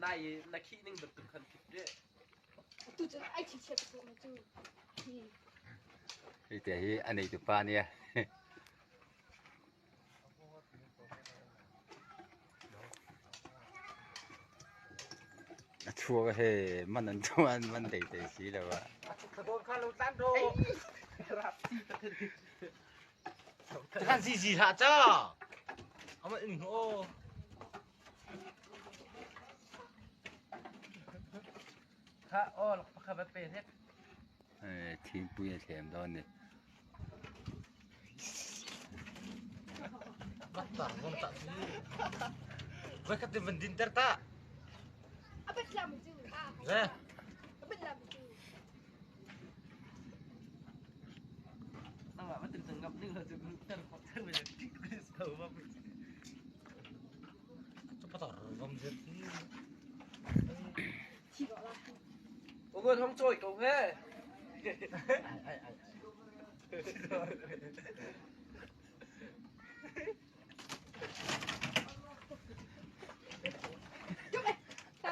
Lai i na khih ning bantuk khan khit rih. Tu cu ai thi chiat ko ma cu. Hi te hi a neitu pa nia. A chuak he man an chuan man thei thei si lo ah. Kan si si hlah ca. Ama in ho. Kha aw pakha va pe hek. Thingpui a thlem dawn ni. Vat ta vom ta tu. Voi khat van din ter ta. A bet lam cu. Ze. A bet lam cu. Nangmah bantuk cun ngap ning lo cu ter khawh ter ve tik ko va. Patar vom zet. Thi ko la. Ogon hong choi ko he.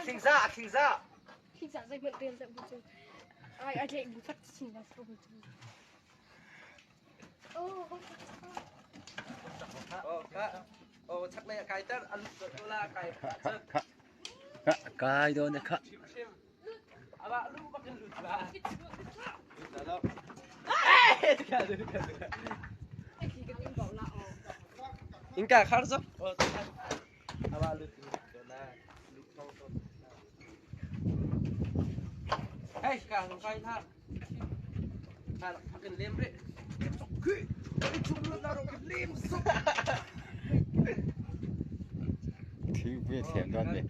Thingza, thingza. Thingza zei hmanh rel dah bu cu. Ai ai tlaih bu fat chin la ko bu cu. Oh, Oh, kha. Oh, chaklei a kai ter a lut ko la kai. Kha kha kha kai dawn e kha. Chim chim. Aba lu bak in lut la. Lut la lo. Inka khar zok. Oh, aba lut ko la. Lut thong to. Hey, ka hong kai tha. Tha phakin lem re. Khi, chung na ro lem sok. Thingpui a thlem dawn ni.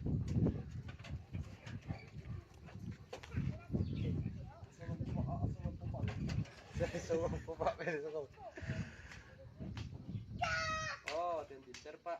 Oh, ten din ter pa.